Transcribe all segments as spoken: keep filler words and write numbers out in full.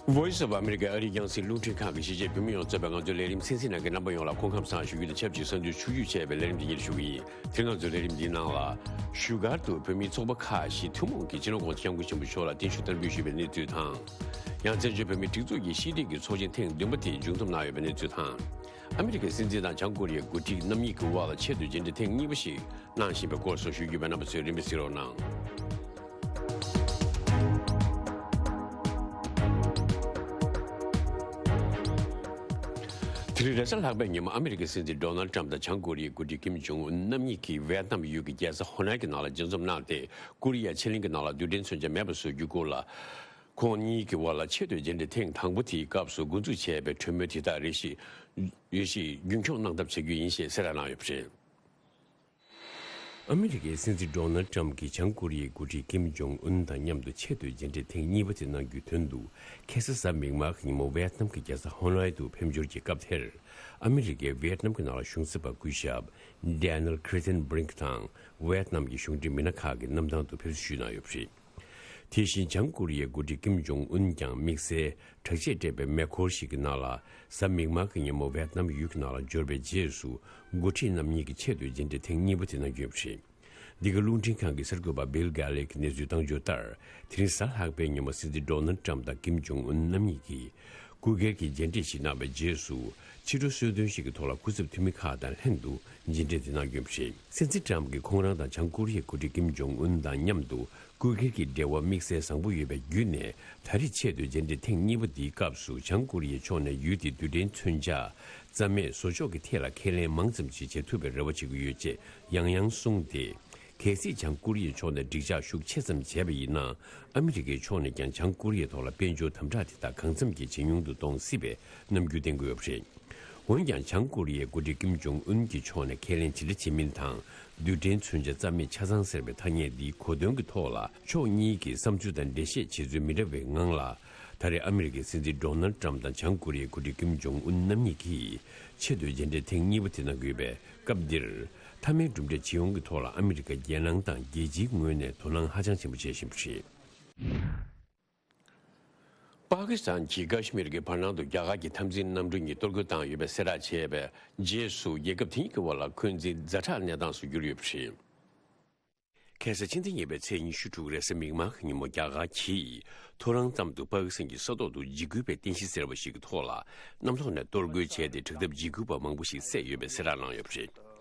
Voice of America ཨ་རིའི་རྒྱང་སྲིང་རླུང་འཕྲིན་ཁང་གིས་གཞིས་བྱེས་བོད་མི་ཡོངས་གཙོས་པའི་ང་ཚོའི་ལས་རིམ་གསན་གཟིགས་གནང་མཁན་རྣམ་པ་ཡོངས་ལ་སྐུ་ཁམས་བཟང་ཞུ་རྒྱུ་དང་ཆབས་ཅིག་གསར་འགྱུར་ཆུང་ཆུང་བཅས་པའི་ལས་རིམ་འདི་ཉིད་ཞུ་གི་ཡིན། དེ་རིང་ང་ཚོའི་ལས་རིམ་འདིའི་ནང་ལ། བཞུགས་སྒར་དུ་བོད་མིའི་ཚོགས་པ་ཁག་བཞི་ཐུན་མོང་གིས་སྤྱི་ནོར་༧གོང་ས་༧སྐྱབས་མགོན་ཆེན་པོ་མཆོག་ལ་བརྟན་བཞུགས་བསྟར་འབུལ་ཞུས་པའི་གནས་ཚུལ་དང་། ཡང་བཙན་བྱོལ་བོད་མིའི་སྒྲིག་འཛུགས་ཀྱི་ཤེས་རིག་གི་ཚོགས་ཆེན་ཐེངས་བདུན་པ་དེ་མཇུག་བསྡོམས་གནང་ཡོད་པའི་གནས་ཚུལ་དང་། ཨ་མི་རི་ཀའི་སྲིད་འཛིན་དང་བྱང་ཀོ་རི་ཡའི་འགོ་ཁྲིད་རྣམ་གཉིས་ཀྱི་དབར་ལ་ཆེད་དུ་མཇལ་འཕྲད་ཐེངས་གཉིས་པ་ཞིག་གནང་བཞིན་པའི་སྐོར་སོགས་ཞུ་རྒྱུ་ཡིན་པས། རྣམ་པ་ཚོས་རིམ་པས་གཟིགས་རོགས་གནང་། དེ་རིང་རེས་གཟའ་ལྷག་པའི་ཉིན་མོ་ཨ་མི་རི་ཀའི་སྲིད་འཛིན་ཌོ་ནལ་ཏྲམ་དང་བྱང་ཀོ་རི་ཡའི་འགོ་ཁྲིད་ཀིམ་ཇོང་ཨུན་རྣམ་གཉིས་ཀྱིས་ཝེ་ཏི་ནམ་ཡུལ་གྱི་རྒྱལ་ས་ཧོ་ནའི་གི་ནང་ལ་མཇལ་འཛོམས་གནང་སྟེ། ཀོ་རི་ཡ་ཕྱེད་གླིང་གི་ནང་ལ་རྡུལ་ཕྲན་མཚོན་ཆ་མེད་པ་བཟོ་རྒྱུའི་སྐོར་ལ། ཁོང་གཉིས་ཀྱི་དབར་ལ་ཆེད་དུ་མཇལ་འཕྲད་ཐེངས་དང་པོ་དེའི་སྐབས་སུ་འགོ་འཛུགས་བྱས་པའི་གྲོས་མོལ་དེ་དག་རེ་ཞིག་རེ་ཞིག་རྒྱུན་འཁྱོངས་གནང་ཐབས་བྱ་རྒྱུ་ཡིན་ཞེས་གསལ་བསྒྲགས་གནང་ཡོད་པ་རེད། ཨ་མི་རི་ཀའི་སྲིད་འཛིན་ཌོ་ནལ་ཏྲམ་གྱིས་བྱང་ཀོ་རི་ཡའི་འགོ་ཁྲིད་ཀིམ་ཇོང་ཨུན་དང་མཉམ་དུ་ཆེད་དུ་མཇལ་འཕྲད་ཐེངས་གཉིས་པ་དེ་གནང་རྒྱུའི་དོན་དུ། ཁ་སང་གཟའ་མིག་དམར་གྱི་ཉིན་མོ་ཝེ་ཏི་ནམ་གྱི་རྒྱལ་ས་ཧོ་ནའི་དུ་ཕེབས་འབྱོར་གྱི་སྐབས་དེར། ཨ་མི་རི་ཀའི་ཝེ་ཏི་ནམ་གྱི་ནང་ལ་གཞུང་ཞབས་པ་སྐུ་ཞབས་Daniel Kritenbrink དང་ཝེ་ཏི་ནམ་གྱི་གཞུང་འབྲེལ་མི་སྣ་ཁག་གི་གནམ་ཐང་དུ་ཕེབས་བསུ་ཞུས་གནང་ཡོད་པ་རེད། དེ་བཞིན་བྱང་ཀོ་རི་ཡའི་འགོ་ཁྲིད་ཀིམ་ཇོང་ཨུན་ཀྱང་དམིགས་བསལ་དྲག་ཆས་སྤྲས་པའི་མེ་འཁོར་ཞིག་གི་ནང་ལ་གཟའ་མིག་དམར་གྱི་ཉིན་མོ་ཝེ་ཏི་ནམ་ཡུལ་གྱི་ནང་ལ་འབྱོར་བའི་རྗེས་སུ། འགོ་ཁྲིད་རྣམ་གཉིས་ཀྱི་ཆེད་དུ་མཇལ་འཕྲད་ཐེངས་གཉིས་པ་དེ་གནང་རྒྱུ་ཡིན་པ་རེད། འདི་ག་རླུང་འཕྲིན་ཁང་གི་གསར་འགོད་པ་Bill Galli གིས་གནས་ཚུལ་བཏང་ཕྱོགས་ལྟར། དེ་རིང་གཟའ་ལྷག་པའི་ཉིན་མོ་སྲིད་འཛིན་ཌོ་ནལ་ཏྲམ་དང་ཀིམ་ཇོང་ཨུན་རྣམ་གཉིས་ཀྱིས། སྐུ་སྒེར་གྱི་མཇལ་འཕྲད་ཞིག་གནང་བའི་རྗེས་སུ། ཕྱི་དྲོ་གསོལ་སྟོན་ཞིག་གི་ཐོག་ལ་སྐུ་ཚབ་འཐུས་མི་ཁག་དང་ལྷན་དུ་མཇལ་འཕྲད་དེ་གནང་རྒྱུ་ཡིན་པ་རེད། སྲིད་འཛིན་ཏྲམ་གྱིས་ཁོང་རང་དང་བྱང་ཀོ་རི་ཡའི་འགོ་ཁྲིད་ཀིམ་ཇོང་ཨུན་དང་མཉམ་དུ་སྐུ་སྒེར་གྱི་འབྲེལ་བ་དམིགས་བསལ་བཟང་པོ་ཡོད་པའི་བརྒྱུད་ནས། ད་རེས་ཆེད་དུ་མཇལ་འཕྲད་ཐེངས་གཉིས་པ་འདིའི་སྐབས་སུ་བྱང་ཀོ་རི་ཡའི་ཕྱོགས་ནས་ཡུལ་དེའི་རྡུལ་ཕྲན་མཚོན་ཆ་རྩ་མེད་བཟོ་ཕྱོགས་ཀྱི་ཐད་ལ་ཁས་ལེན་མང་ཙམ་ཞིག་བྱེད་ཐུབ་པའི་རེ་བ་བྱེད་ཀྱི་ཡོད་ཅེས་ཡང་ཡང་གསུངས་ཏེ། གལ་སྲིད་བྱང་ཀོ་རི་ཡའི་ཕྱོགས་ནས་འགྲིག་འཇགས་ཤུགས་ཆེ་ཙམ་བྱས་པ་ཡིན་ན། ཨ་མི་རི་ཀའི་ཕྱོགས་ནས་ཀྱང་བྱང་ཀོ་རི་ཡའི་ཐོག་ལ་དཔལ་འབྱོར་དམ་དྲག་དེ་དག་གང་འཚམ་གྱིས་ཇེ་ཉུང་དུ་གཏོང་སྲིད་པའི་རྣམ་འགྱུར་བསྟན་གྱི་ཡོད་པ་རེད། འོན་ཀྱང་། བྱང་ཀོ་རི་ཡའི་འགོ་ཁྲིད་ཀིམ་ཇོང་ཨུན་གྱི་ཕྱོགས་ནས་ཁས་ལེན་ཇི་འདྲ་བྱེད་མིན་དང་། རྡུལ་ཕྲན་མཚོན་ཆ་རྩ་མེད་ཆ་ཚང་ཟེར་བའི་ཐ་སྙད་འདིའི་གོ་དོན་གྱི་ཐོག་ལ། ཕྱོགས་གཉིས་ཀྱི་བསམ་ཚུལ་དང་འགྲེལ་བཤད་བྱེད་ཚུལ་མི་འདྲ་བའི་ངང་ལ། ད་རེས་ཨ་མི་རི་ཀའི་སྲིད་འཛིན་ཌོ་ནལ་ཏྲམ་དང་བྱང་ཀོ་རི་ཡའི་འགོ་ཁྲིད་ཀིམ་ཇོང་ཨུན་རྣམ་གཉིས་ཀྱིས་ཆེད་དུ་མཇལ་འཕྲད་ཐེངས་གཉིས་པ་དེ་གནང་གི་ཡོད་པས། སྐབས་འདིར། མཐའ་མའི་གྲུབ་འབྲས་ཇི་ཡོང་གི་ཐོག་ལ་ཨ་མི་རི་ཀ་རྒྱལ་ནང་དང་རྒྱལ་སྤྱིའི་ངོས་ནས་དོ་སྣང་ཧ་ཅང་ཆེན་པོ་བྱེད་བཞིན་པ་རེད། པ་ཀི་སི་ཐན་གྱི་ཀ་ཤི་མིར་གྱི་བར་སྣང་དུ་རྒྱ་གར་གྱི་འཐབ་འཛིང་གནམ་གྲུ་གཉིས་གཏོར་རྒོལ་བཏང་ཡོད་པའི་གསལ་བསྒྲགས་བྱས་པའི་རྗེས་སུ། རྒྱལ་ཁབ་དེ་གཉིས་ཀྱི་དབར་ལ་འཁོན་འཛིན་ཛ་དྲག་གནས་སྟངས་སུ་གྱུར་ཡོད་པ་རེད། ཁ་སང་ཕྱི་ཟླ་གཉིས་པའི་ཚེས་ཉི་ཤུ་དྲུག་རེས་གཟའ་མིག་དམར་གྱི་ཉིན་མོ། རྒྱ་གར་གྱིས་ཐོ་རངས་ཙམ་དུ་པ་ཀི་སི་ཐན་གྱི་ས་ཐོག་ཏུ་འཇིགས་སྐུལ་བའི་རྟེན་གཞི་ཟེར་བ་ཞིག་གི་ཐོག་ལ། གནམ་ཐོག་ནས་གཏོར་རྒོལ་བྱས་ཏེ། དྲག་འཐབ་འཇིགས་སྐུལ་པ་མང་པོ་ཞིག་བསད་ཡོད་པའི་གསལ་བསྒྲགས་གནང་ཡོད་པ་རེད།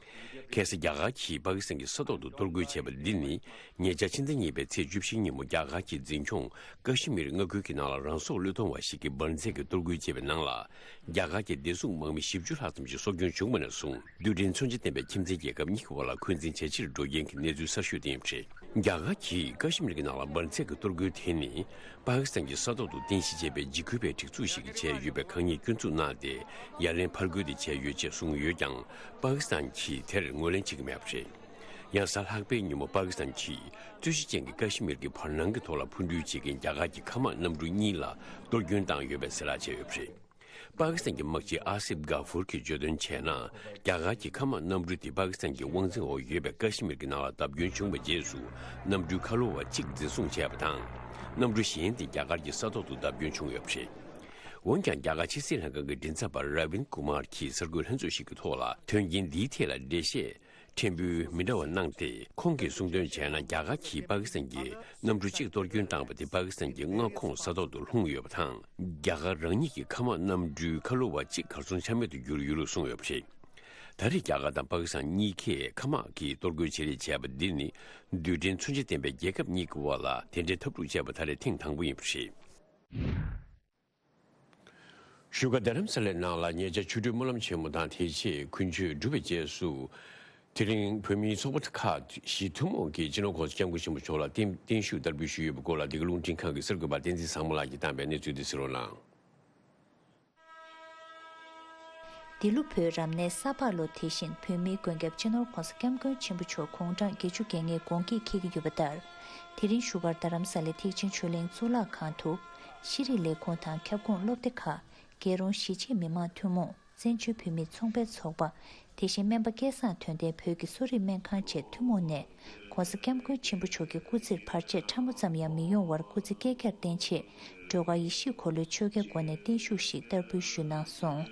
ཁ་སང་རྒྱ་གར་གྱིས་པ་ཀི་སི་ཐན་གྱི་ས་ཐོག་ཏུ་གཏོར་རྒོལ་བྱས་པ་འདི་ནི། ཉེ་ཆར་ཕྱི་ཟླ་གཉིས་པའི་ཚེས་བཅུ་བཞི་ཉིན་མོ། རྒྱ་གར་གྱི་འཛིན་སྐྱོང་ཀ་ཤི་མིར་མངའ་ཁུལ་གྱི་ནང་ལ་རང་སྲོག་བློས་གཏོང་བ་ཞིག་གིས་འབར་འཛེག་གི་གཏོར་རྒོལ་བྱས་པའི་ནང་ལ། རྒྱ་གར་གྱི་བདེ་སྲུང་དམག་མི་བཞི་བཅུ་ལྷག་ཙམ་ཞིག་སྲོག་སྐྱོན་བྱུང་བ་ནས་བཟུང་། རྡུལ་ཕྲན་མཚོན་ཆ་ལྡན་པའི་ཁྱིམ་མཚེས་རྒྱལ་ཁབ་གཉིས་ཀྱི་དབར་ལ་འཁོན་འཛིན་ཇེ་ཆེར་འགྲོ་རྐྱེན་གྱི་གནས་ཚུལ་གསར་ཤོས་དེ་ཡིན་པ་རེད། རྒྱ་གར་གྱིས་ཀ་ཤི་མིར་གྱི་ནང་ལ་འབར་འཛེག་གི་གཏོར་རྒོལ་དེ་ནི། པ་ཀི་སི་ཐན་གྱི་ས་ཐོག་ཏུ་རྟེན་གཞི་བྱས་པའི་འཇིགས་སྐུལ་བའི་སྒྲིག་འཛུགས་ཤིག་གིས་བྱས་ཡོད་པའི་དཀའ་ངལ་སྐྱོན་འཛུགས་གནང་སྟེ། ཡ་ལན་ཕར་རྒོལ་དེ་བྱས་ཡོད་ཅེས་གསུངས་ཡོད་ཀྱང་། པ་ཀི་སི་ཐན་གྱིས་དེར་ངོས་ལེན་བྱེད་ཀྱི་མེད་པ་རེད། ཡང་གཟའ་ལྷག་པའི་ཉིན་མོ། པ་ཀི་སི་ཐན་གྱིས་རྩོད་གཞི་ཅན་གྱི་ཀ་ཤི་མིར་གྱི་བར་སྣང་གི་ཐོག་ལ་འཕུར་འགྲུལ་བྱེད་མཁན་རྒྱ་གར་གྱི་མཁའ་དམག་གནམ་གྲུ་གཉིས་ལ་གཏོར་སྐྱོན་བཏང་ཡོད་པའི་གསལ་བསྒྲགས་བྱས་ཡོད་པ་རེད། པ་ཀི་སི་ཐན་གྱི་དམག་སྤྱི་ཨ་སིབ་གྷ་ཧྥུར་གྱིས་བརྗོད་དོན་བྱས་ན། རྒྱ་གར་གྱི་མཁའ་དམག་གནམ་གྲུ་དེ་པ་ཀི་སི་ཐན་གྱི་དབང་འཛིན་འོག་ཡོད་པའི་ཀ་ཤི་མིར་གྱི་ནང་ལ་བརྡབ་སྐྱོན་བྱུང་བའི་རྗེས་སུ། གནམ་གྲུའི་ཁ་ལོ་བ་གཅིག་འཛིན་བཟུང་བྱས་པ་དང་། གནམ་གྲུ་གཞན་དེ་རྒྱ་གར་གྱི་ས་ཐོག་ཏུ་བརྡབ་སྐྱོན་བྱུང་ཡོད་པ་རེད། འོན་ཀྱང་། རྒྱ་གར་ཕྱི་སྲིད་ལྷན་ཁང་གི་མགྲིན་ཚབ་པ་ར་བིན་ཀུ་མར་གྱིས་གསར་འགོད་ལྷན་ཚོགས་ཤིག་གི་ཐོག་ལ། དོན་རྐྱེན་འདིའི་ཐད་ལ་འགྲེལ་བཤད་ཕྲན་བུ་མི་འདྲ་བ་གནང་སྟེ། ཁོང་གིས་གསུངས་དོན་བྱས་ན། རྒྱ་གར་གྱིས་པ་ཀི་སི་ཐན་གྱི་གནམ་གྲུ་གཅིག་གཏོར་སྐྱོན་བཏང་བ་དེ་པ་ཀི་སི་ཐན་གྱི་མངའ་ཁོངས་ས་ཐོག་ཏུ་ལྷུང་ཡོད་པ་དང་། རྒྱ་གར་རང་ཉིད་ཀྱི་མཁའ་དམག་གནམ་གྲུའི་ཁ་ལོ་བ་གཅིག་གར་སོང་ཆ་མེད་དུ་གྱུར་ཡོད་ལུགས་གསུངས་ཡོད་པ་རེད། ད་རེས་རྒྱ་གར་དང་པ་ཀི་སི་ཐན་གཉིས་ཀས་མཁའ་དམག་གི་གཏོར་རྒོལ་བྱེད་རེས་བྱས་པ་འདི་ནི། རྡུལ་ཕྲན་མཚོན་ཆ་ལྡན་པའི་རྒྱལ་ཁབ་གཉིས་ཀྱི་དབར་ལ་དེ་འདྲའི་འཐབ་འཁྲུག་བྱས་པ་ད་རེས་ཐེངས་དང་པོ་ཡིན་པ་རེད། བཞུགས་སྒར་རྡ་རམ་ས་ལའི་ནང་ལ་ཉེ་ཆར་ཆུ་སྦྲུལ་སྨོན་ལམ་ཆེན་མོ་དང་། དེ་རྗེས་དགུན་ཆོས་གྲུབ་པའི་རྗེས་སུ། དེ་རིང་བོད་མིའི་ཚོགས་པ་ཁག་བཞི་ཐུན་མོང་གིས་སྤྱི་ནོར་༧གོང་ས་༧སྐྱབས་མགོན་ཆེན་པོ་མཆོག་ལ་བརྟན་བརྟན་བཞུགས་བསྟར་འབུལ་ཞུས་ཡོད་པའི་སྐོར་ལ། འདི་ག་རླུང་འཕྲིན་ཁང་གི་གསར་འགོད་པ་བསྟན་འཛིན་བཟང་མོ་ལགས་ཀྱིས་བཏང་པའི་གནས་ཚུལ་དེ་གཟིགས་རོགས་གནང་། འདི་ལོ་བོད་རབ་གནས་ས་ཕག་ལོ། དེ་བཞིན་བོད་མིའི་མགོན་སྐྱབས་སྤྱི་ནོར་༧གོང་ས་༧སྐྱབས་མགོན་ཆེན་པོ་མཆོག་དགུང་གྲངས་བརྒྱད་ཅུ་གྱ་ལྔའི་དགུང་སྐྱེས་འཁེལ་གྱི་ཡོད་པ་ལྟར། དེ་རིང་བཞུགས་སྒར་རྡ་རམ་ས་ལའི་ཐེག་ཆེན་ཆོས་གླིང་གཙུག་ལག་ཁང་དུ། ཤེས་རིག་ལས་ཁུངས་དང་ཁྱབ་ཁོངས་སློབ་སྡེ་ཁག་རྒྱལ་རོང་གཞིས་བྱེས་མི་མང་ཐུན་མོང་། བཙན་བྱོལ་བོད་མིའི་ཚོང་པའི་ཚོགས་པ། དེ་བཞིན་སྨན་པ་སྐལ་བཟང་དོན་ལྡན་བོད་ཀྱི་གསོ་རིག་སྨན་ཁང་བཅས་ཐུན་མོང་ནས། ༧གོང་ས་༧སྐྱབས་མགོན་ཆེན་པོ་མཆོག་གི་སྐུ་ཚེར་བར་ཆད་ཕྲ་མོ་ཙམ་ཡང་མི་ཡོང་བར་སྐུ་ཚེ་བསྐལ་བརྒྱར་བརྟན་ཆེད། སྒྲོལ་དཀར་ཡེ་ཤེས་འཁོར་ལོའི་ཆོ་གའི་སྒོ་ནས་བརྟན་བཞུགས་ཤིག་བསྟར་འབུལ་ཞུས་གནང་སོང་།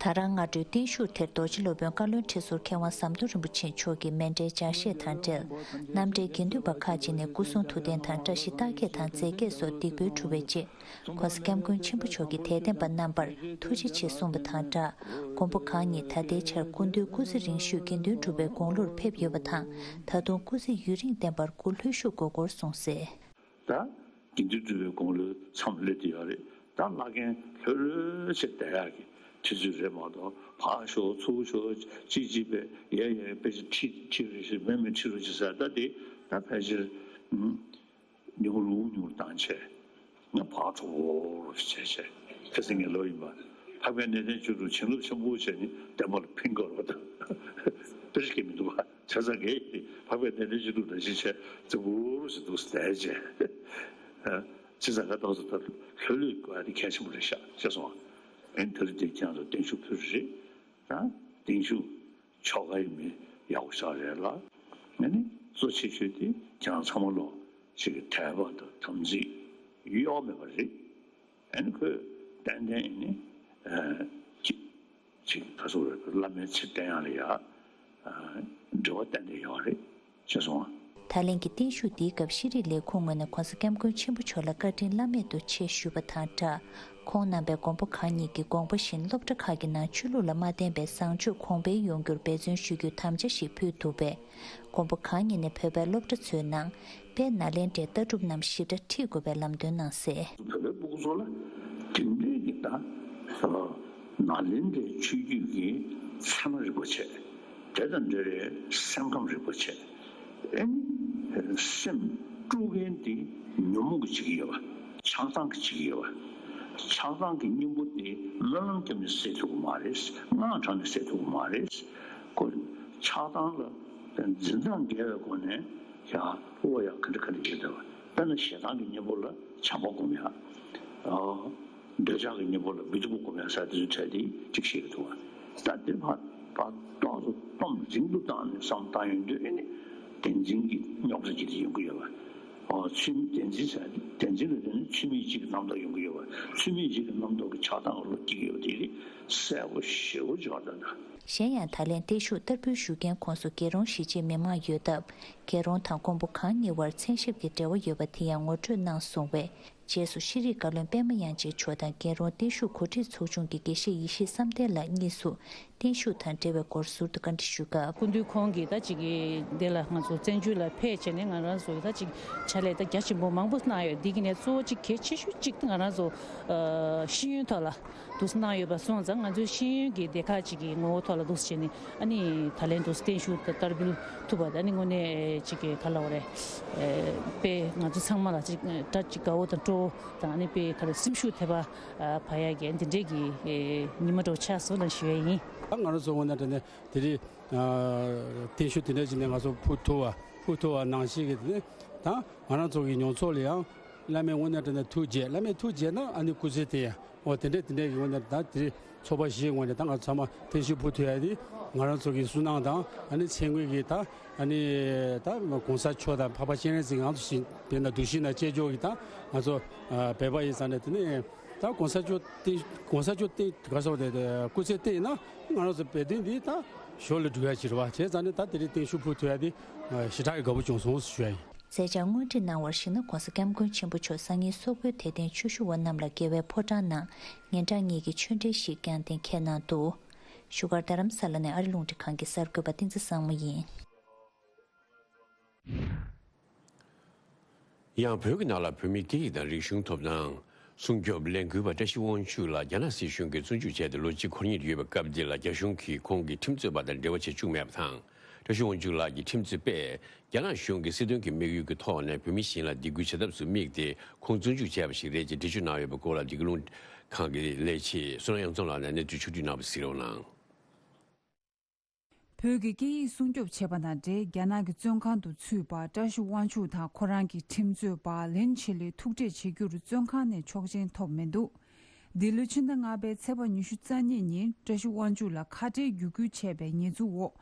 ད་རང་སྔ་དྲོའི་བརྟན་བཞུགས་དེར་རྡོ་རྗེ་སློབ་དཔོན་བཀའ་བློན་ཁྲི་ཟུར་མཁས་དབང་ཟམ་གདོང་རིན་པོ་ཆེ་མཆོག་གིས་མཎྜལ་ལྗགས་བཤད་དང་འབྲེལ། རྣམ་འབྲེལ་དགེ་འདུན་པ་ཁག་ཅིག་ནས་སྐུ་གསུང་ཐུགས་རྟེན་དང་བཀྲ་ཤིས་རྟགས་བརྒྱད་དང་རྫས་བརྒྱད་སོགས་སྡིག་འབུལ་གྲུབ་པའི་རྗེས། ྋགོང་ས་ྋསྐྱབས་མགོན་ཆེན་པོ་མཆོག་གིས་དད་ལྡན་པ་རྣམ་པར་ཐུགས་རྗེ་ཆེ་གསུངས་པ་དང་སྦྲགས། མགོན་པོ་གང་ཉིད་ད་ལྟའི་ཆར་སྐུ་མདུན་སྐུ་ཚེ་རིང་ཤོས་དགེ་འདུན་གྲུབ་པའི་དགུང་ལོར་ཕེབས་ཡོད་པ་དང་། ད་དུང་སྐུ་ཚེ་ཡུན་རིང་བརྟན་པར་སྐུ་ལྷོད་བཞུགས་དགོས་སྐོར་གསུངས་གསལ། ད་དགེ་འདུན་གྲུབ་པའི་དགུང་ལོའི་མཚམས་སླེབས་བསྡད་ཡོད་རེད། ད་བླ་རྒན་ལྷོད་ལྷོད་བྱས་བསྡད་ཡག་གི་དུས་ཚོད་རེད་མ་གཏོགས། ཕར་ཤོག་ཚུར་ཤོག་ཅིག་ཅིག་པས་ཡ་ཡ་དཔེ་ཆ་ཁྲིད་ཁྲིད་རོགས་བྱེད། མེད་མེད་ཁྲིད་རོགས་བྱེད་ཟེར། ད་དེ་ད་ཕལ་ཆེར་ཉུང་རུ་ཉུང་རུ་བཏང་བྱས། ང་ཕར་འགྲོ་རོགས་བྱས་བྱས། ཁ་སང་ངའི་ལོ་ཡིན་པ། འཕགས་པའི་གནས་བརྟན་བཅུ་དྲུག་བྱིན་རླབས་ཆེན་པོ་བྱས་ནས་བསྟན་པ་ལ་ཕན་དགོས་རེད་པ། ད་དཔེ་ཆ་གང་ཡང་མི་འདུག་པ། བྱས་ཙང་ངས་འཕགས་པའི་གནས་བརྟན་བཅུ་དྲུག་ནང་བཞིན་བྱས་རྫིག་པོ་རུ་ཞིག་འདུག་ཟེར་བྱས། བྱས་ཙང་ང་ཏོག་ཙམ་ད་ལྷོད་ལྷོད་དགོས་ཡ་དེ་གལ་ཆེན་པོ་རེད་ཤག་ཤེས་སོང་ང་། ཨེ་ནི་དེ་རིང་དེ་ཁྱེད་རང་ཚོ་བརྟན་བཞུགས་ཕུལ་རེད། ད་བརྟན་བཞུགས་ཆོ་ག་ཡིན་མིན་ཡག་པོ་ཞེ་དྲག་རེད་ལ། ཨ་ནི་གཙོ་ཆེ་ཤོས་དེ་ཁྱེད་རང་ཚང་མ་ལོ་ཞིག་གི་དད་པ་དང་དམ་ཚིག་གཡོ་བ་མེད་པ་རེད། ཨ་ནི་ཁོས་ཏན་ཏན་ཨ་ནི་ཨ་ཅིག་ཅིག་ད་སོ་བླ་མའི་ཚེ་བརྟན་ཡག་ལ་ཡ་ཨ་འབྲེལ་བ་ཏན་ཏན་ཡོད་རེད། ཤེས་སོང་ང་། ད་ལན་གྱི་བརྟན་བཞུགས་འདིའི་སྐབས་ཤེས་རིག་ལས་ཁུངས་ངོས་ནས་ྋགོང་ས་ྋསྐྱབས་མགོན་ཆེན་པོ་མཆོག་ལ་བཀའ་དྲིན་བླ་མེད་དུ་ཆེ་ཞུས་པ་དང་སྦྲགས། ཁོང་རྣམ་པས་མགོན་པོ་གང་ཉིད་ཀྱི་དགོངས་པ་བཞིན་སློབ་གྲྭ་ཁག་གི་ནང་ཆོས་ལུགས་ལ་མ་བརྟེན་པའི་བཟང་སྤྱོད་གོང་འཕེལ་ཡོང་རྒྱུར་འབད་བརྩོན་ཞུ་རྒྱུའི་དམ་བཅའ་ཞིག་ཕུལ་འདུག་པས། མགོན་པོ་གང་ཉིད་ནས་བོད་པའི་སློབ་གྲྭ་ཚོའི་ནང་དཔལ་ནཱ་ལེནྡྲའི་ལྟ་གྲུབ་རྣམས་ཞིབ་ཕྲ་ཁྲིད་དགོས་པའི་ལམ་སྟོན་གནང་གསལ། བོད་པའི་སྤུ་གུ་ཚོ་ལ་དེ་འདྲའི་གི་ད་ནཱ་ལེནྡྲའི་ཆོས་བརྒྱུད་ཀྱི་ཚད་མ་རིན་པོ་ཆེ། དེ་དང་འབྲེལ་བའི་སེམས་ཁམས་རིན་པོ་ཆེ། ཨེ་ནི་སེམས་དཀྲུག་མཁན་དེ་ཉོན་མོངས་ཀྱིས་བྱེད་ཀྱི་ཡོད་པ། ཆགས་སྡང་གིས་བྱེད་ཀྱི་ཡོད་པ། ཆགས་སྡང་གི་གཉེན་པོ་དེ་སྨོན་ལམ་བརྒྱབ་ནས་སེལ་ཐུབ་ཀྱི་མ་རེད། དངངས་དྲགས་ནས་སེལ་ཐུབ་ཀྱི་མ་རེད། ཁོ་ཆགས་སྡང་ལ་འཛིན་སྟངས་འགལ་བའི་སྒོ་ནས་ཡང་ཨོ་ཡ་ག་འདྲ་ག་འདྲ་ཡོད་བསྡད་པ། དཔེར་ན་ཞེ་སྡང་གི་གཉེན་པོ་ལ་བྱམས་པ་སྒོམ་ཡ། འདོད་ཆགས་ཀྱི་གཉེན་པོ་ལ་མི་སྡུག་པོ་སྒོམ་ཡ་ཟེར་དེ་ཚོའི་གྲས་དེ་གཅིག་བཤད་ཀྱི་འདུག་བ། ད་དེ་ཕར་ཕར་ཏོག་ཙམ་གཏོང་རིང་དུ་བཏང་ནས་བསམ་བཏང་ཡོང་དུས་ཨེ་ནི་བདེན་འཛིན་གྱི་རྙོག་དྲ་ཅིག་དེ་ཡོང་གི་ཡོད་པ། ཨོ་ཚུལ་བདེན་འཛིན་ཟེར་བདེན་འཛིན་ལ་བརྟེན་ནས་ཚུལ་མིན་གཅིག་གི་རྣམ་རྟོག་ཡོང་གི་ཡོད་པ། ཚུལ་མིན་གཅིག་གི་རྣམ་རྟོག་གི་ཆགས་སྡང་གི་བློ་སྐྱེ་གི་ཡོད་པ་དེ་རེད། གསལ་པོ་ཞེ་པོ་ཅིག་ཡོད་ད་ད། གཞན་ཡང་ད་ལན་བརྟན་བཞུགས་བསྟར་འབུལ་ཞུ་མཁན་ཁོངས་སུ་རྒྱལ་རོང་གཞིས་བྱེས་མི་མང་ཡོད་སྟབས། རྒྱལ་རོང་དང་མགོན་པོ་གང་གཉིས་བར་མཚན་ཞབས་ཀྱི་འབྲེལ་བ་ཡོད་པ་དེ་ཡང་ངོ་སྤྲོད་གནང་སོང་བས། རྗེས་སུ་ཤེས་རིག་བཀའ་བློན་པད་མ་དབྱངས་ཅན་མཆོག་དང་རྒྱལ་རོང་བརྟན་བཞུགས་གོ་སྒྲིག་ཚོགས་ཆུང་གི་དགེ་བཤེས་ཡེ་ཤེས་བསམ་གཏན་ལགས་གཉིས་སུ་བརྟན་བཞུགས་དང་འབྲེལ་བའི་སྐོར་ཟུར་དུ་བཀའ་འདྲི་ཞུས་སྐབས། སྐུ་མདུན་ཁོང་གིས་ད་ཅིག་གི་འདི་ལ་ང་ཚོ་བཙན་བྱོལ་ལ་ཕེབས་བྱས་ནས་ང་རང་ཚོ་ད་ཅིག་ཕྱག་ལས་ད་རྒྱ་ཆེན་པོ་མང་པོ་གནང་ཡོད། འདི་གི་ནས་གཙོ་བོ་གཅིག་གལ་ཆེ་ཤོས་གཅིག་ད་ང་རང་ཚོ་ཤེས་ཡོན་ཐོག་ལ་འདུག་གནང་ཡོད་པ་སོང་ཙང་ང་ཚོའི་ཤེས་ཡོན་གྱི་སྡེ་ཁག་ཅིག་གི་ངོ་བོ་ཐོག་ལ་འདུག་བྱས་ནས་ཨ་ནི་ད་ལན་འདུག་བརྟན་བཞུགས་དང་བསྟར་འབུལ་ཐུབ་པ་ད་ནི་དངོས་གནས་ཅིག་གི་ག་ལ་བ་རེད། དཔེ་ང་ཚོ་ཚང་མ་ལ་ཅིག་དགྲ་ཅིག་དགའ་བོ་དང་སྤྲོ་བོ་དང་ཨ་ནི་དཔེ་ག་རེ་སེམས་ཤུགས་ཐེབས་པ་བ་ཡ་གི་འདི་འདྲས་ཀྱི་ཉི་མ་འདྲ་བོ་ཆགས་སོང་ལ་ཞུ་ཡ་ཡིན། ད་ང་རང་ཚོ་དངོས་གནས་དྲང་གནས་དེ་རིང་བརྟན་བཞུགས་དེ་འདྲ་ཞིག་ནས་ང་ཚོ་ཕུལ་ཐུབ་པ་ཕུལ་ཐུབ་པ་ནང་བཞིན་གྱི་དེ་ནས་ད་ང་རང་ཚོ་གི་མྱོང་ཚོར་ལ་ཡང་བླ་མའི་དངོས་གནས་དྲང་གནས་ཐུགས་དགྱེས། བླ་མའི་ཐུགས་དགྱེས་ན་ཨ་ནི་སྐུ་ཚེ་བརྟན་ཡ། འོ་དེ་འདྲས་དེ་འདྲས་ཀྱི་ངོས་ནས་ད་དེ་རིང་ཚོགས་པ་བཞིའི་ངོས་ནས་ད་ང་ཚང་མ་བརྟན་བཞུགས་ཕུལ་ཐུབ་ཡ་དེ་ང་རང་ཚོ་གི་སུན་སྣང་དང་ཨ་ནི་ཚེ་སྔོན་གྱི་ད་ཨ་ནི་ད་གོང་ས་མཆོག་དང་འཕགས་པ་སྤྱན་རས་གཟིགས་ང་ཚོ་བཞིན་དཔེར་ན་གདུལ་ཞིང་དང་བཅས་འཇོག་གི་ད་ང་ཚོ་བོད་པ་ཡིན་ཙང་ནས་དེ་ནས་ད་གོང་ས་མཆོག་བརྟན་གོང་ས་མཆོག་བརྟན་ག་སོགས་དེ་སྐུ་ཚེ་བརྟན་ཡིན་ན་ང་རང་ཚོ་བོད་དོན་འདི་ད་ཞོར་ལ་འགྲོ་ཡ་ཅིག་རེད་བ། བྱས་ཙང་ནས་ད་དེ་རིང་བརྟན་བཞུགས་ཕུལ་ཐུབ་ཡ་དེ་ཞེ་དྲག་གི་དགའ་པོ་བྱུང་སོང་ཞུ་ཡ་ཡིན། མཛད་འཆར་དངོས་བྲིས་གནང་བར་གཞིགས་ན་ྋགོང་ས་ྋསྐྱབས་མགོན་ཆེན་པོ་མཆོག་སང་ཉིན་སོག་པོའི་དད་ལྡན་ཆོས་ཞུ་བ་རྣམས་ལ་རྒྱལ་བའི་ཕོ་བྲང་ནང་སྙན་གྲགས་གཉིས་ཀྱི་ཆོས་འབྲེལ་ཞིག་བསྐྱངས་གཏན་འཁེལ་གནང་འདུག་བཞུགས་སྒར་རྡ་རམ་ས་ལ་ནས་ཨ་རི་རླུང་འཕྲིན་ཁང་གི་གསར་འགོད་པ་བསྟན་འཛིན་བཟང་མོ་ཡིན། ཡང་བོད་ཀྱི་ནང་ལ་བོད་མིའི་སྐད་ཡིག་དང་རིག་གཞུང་ཐོབ་ཐང་སྲུང་སྐྱོབ་ལས་འགུལ་བ་བཀྲ་ཤིས་དབང་ཕྱུག་ལགས་རྒྱ་ནག་སྲིད་གཞུང་གིས་བཙོན་འཇུག་བྱས་ཏེ་ལོ་གཅིག་འཁོར་ཉེར་ཡོད་པའི་སྐབས་འདི་ལ་རྒྱ་གཞུང་གིས་ཁོང་གི་ཁྲིམས་རྩོད་པ་དང་འབྲེལ་བ་བྱེད་བཅུག་མེད་པ་དང་། བཀྲ་ཤིས་དབང་ཕྱུག་ལགས་ཀྱི་ཁྲིམས་རྩོད་པས་རྒྱ་ནག་གཞུང་གིས་སྲིད་དོན་གྱི་དམིགས་ཡུལ་གྱི་ཐོག་ནས་བོད་མི་གཞན་ལ་སྡིགས་སྐུལ་བྱ་ཐབས་སུ་དམིགས་ཏེ་ཁོང་བཙོན་འཇུག་བྱས་པ་ཞིག་རེད་ཅེས་འགྲེལ་བརྗོད་གནང་ཡོད་པའི་སྐོར་ལ་འདི་ག་རླུང་འཕྲིན་ཁང་གི་ལས་བྱེད་བསོད་ནམས་གཡང་འཛོམས་ལགས་ནས་གནས་ཚུལ་ཕྱོགས་བསྒྲིགས་གནང་བ་གཟིགས་རོགས་གནང་། བོད་ཀྱི་སྐད་ཡིག་སྲུང་སྐྱོབ་བྱས་པ་དང་འབྲེལ་རྒྱ་ནག་གི་བཙོན་ཁང་དུ་ཚུད་པ་བཀྲ་ཤིས་དབང་ཕྱུག་དང་ཁོ་རང་གི་ཁྲིམས་རྩོད་པ་ལིན་ཆི་ལི་ཐུག་འཕྲད་བྱེད་རྒྱུར་བཙོན་ཁང་ནས་ཆོག་མཆན་ཐོབ་མི་འདུག་འདི་ལོའི་ཕྱི་ཟླ་ལྔ་པའི་ཚེས་པ་ཉི་ཤུ་རྩ་གཉིས་ཉིན་བཀྲ་ཤིས་དབང་ཕྱུག་ལ་ཁ་བྲལ་བརྒྱུད་སྐུལ་བྱས་པའི་ཉེས་འཛུགས་འོག་